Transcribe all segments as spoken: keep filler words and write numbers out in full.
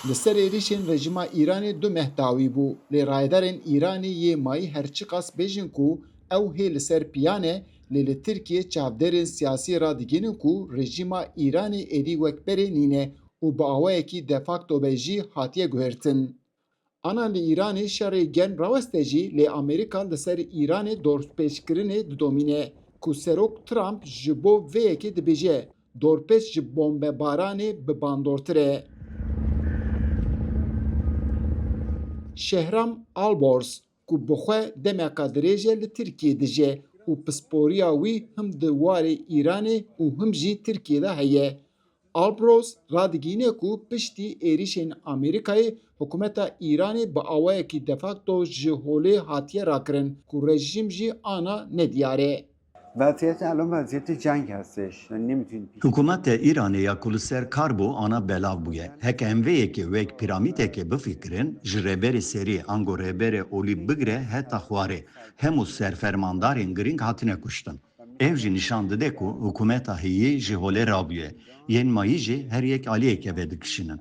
Li ser êrişên rejîma Îranê du meh dawî bû, lê rayedarên Îranê yê mayî her çiqas bêjin ku ew hê li ser piyan e, lê li Tirkiyê çavdêrên siyasî radigihînin ku rejîma Îranê êdî wek berê nîne û bi awayekî de facto be jî hatiye guhertin. Ana li Îranê şerê germ raweste jî, lê Amerîka li ser Îranê dorpêçkirinê didomîne, ku Serok Trump ji bo vê yekê dibêje, dorpêç ji bombebaranê bi bandortir e. Şehram Alborz, ku bi xwe demeka dirêj e li Tirkiyê dije û pisporiya wî him di warê Îranê û him jî Tirkiyê de heye. Alborz radigihîne ku piştî êrişên Amerîkayê, hikûmeta Îranê bi awayekî de facto ji holê hatiye rakirin, ku rejîm jî ana nediyar e. Vaziyet elon vaziyeti ceng hestêş. Nemîtûn Hikûmeta Îranê ya ku li ser kar bû, ana belav bûye. Heke em vê yekê wek pîramîdekê bifikirin, ji rêberê serî ango rêberê olî bigire heta xwarê, hemû serfermandarên girîng hatine kuştin. Ev jî nîşan dide ku hikûmeta heyî ji holê rabûye, yên mayî jî her yek aliyeke vedikişînin.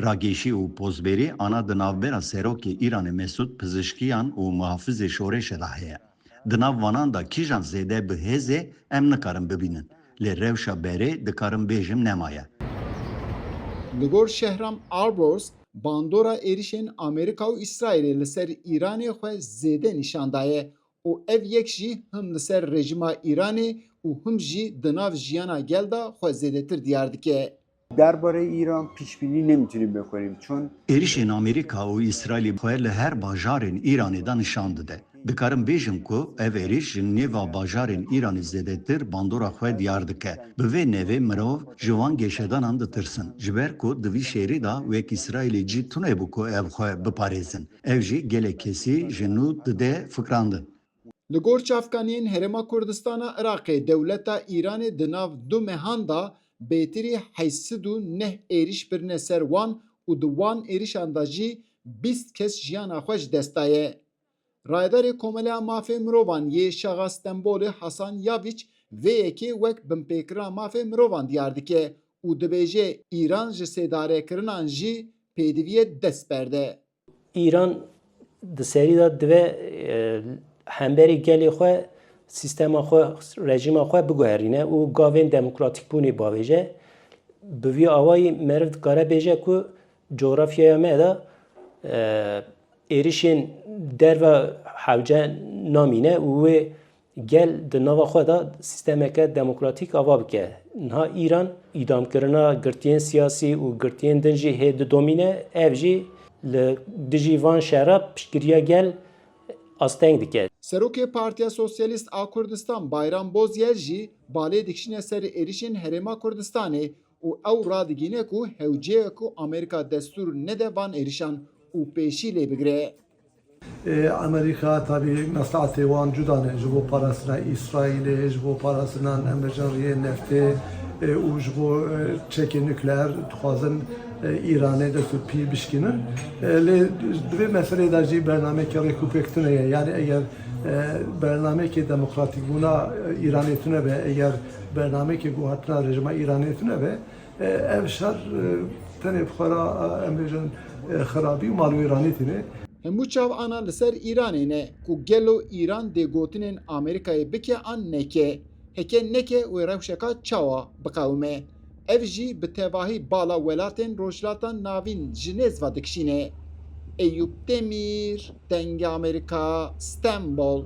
Ragêşî û pozberî ana di navbera serokê Îranê Mesûd Pizişkiyan û muhafizê şoreşê de heye. Di nav vanan de kîjan zêde bi hêz e, em nikarin bibînin. Lê rewşa berê dikarim bêjim nemaye. Li gor Şehram Alborz, bandora êrişên Amerîka û Îsraîlê li ser Îranê xwe zêde nîşan daye û ev yek jî him li ser rejîma Îranê û him jî di nav jiyana gel de xwe zêdetir diyar dike. Derbarê Îran pîşbînî nemîtûnî bikonîm çun Êrişên Amerîka û Îsraîlê xwe li her bajarên Îranê de nîşan dide. Dikarim bêjim ku ev êriş ji nêva bajarên Îranê zêdetir bandora xwe diyar dike. Bi vê navê mirov ji van geşedanan ditirsin. Ji ber ku di vî şerî de wek Îsraîlê cî tune bû ku ev xwe biparêzin. Ev jî gelek kesî ji nû dide fikrandin. Li gor çavkaniyên Herêma Kurdistana Iraqê, dewleta Îranê di nav du mehan de bêtirî heyşt sed û neh êrîş birine ser wan û di wan êrîşan de jî bîst kes jiyana xwe ji dest daye. Rayedarê Komeleya Mafê Mirovan yê Şaxa Stenbolê Hasan Yaviç vê yekê wek binpêkirina mafê mirovan diyar dike û dibêje Îran ji sêdarekirinan jî pêdiviyê dest berde. Îran di serî de divê hemberî gelê xwe, sîstema xwe, rejîma xwe biguherîne û gavên demokratîkbûnê bavêje. Bi vî awayî meriv dikare bêje ku cografyaya me de êrişên derve hewce namîne û wê gel di nava xwe de sîstemeke demokratîk ava bike. Niha Îran îdamkirina girtiyên siyasî û girtiyên din jî hê didomîne, ev jî li dijî van şera piştgiriya gel asteng dike. Serokê Partiya Sosyalîst a Kurdistan Bayram Bozyel jî balê dikişîne ser êrişên Herêma Kurdistanê û ew radigihîne ku hewce ye ku Amerîka destûr nede van êrişan û pêşî lê bigire. Amerîka tabî meslahetê wan cuda ne ji bo parastina Îsraîlê, ji bo parastina em bêjin riyê neftê û ji bo çekê nukleer dixwazin Îranê dest û pî bişkînin. Lê di vê meselê de jî bernameyeke rêk û pêk tune ye. Yanî eger bernameyeke demokratîkbûna Îranê tune be, eger bernameyeke guhertina rejîma Îranê tune be, ev şer tenê bi xwe re em bêjin xirabî û malwêranî tîne. Hemû çav ana li ser Îranê ne ku gelo Îran dê gotinên Amerîkayê bike an neke. Heke neke wê rewşeka çawa biqewime? Ev jî bi tevahî bala welatên Rojhilata Navîn ji nêz ve dikişîne. Eyûp Demîr, Dengê Amerîka, Stenbol.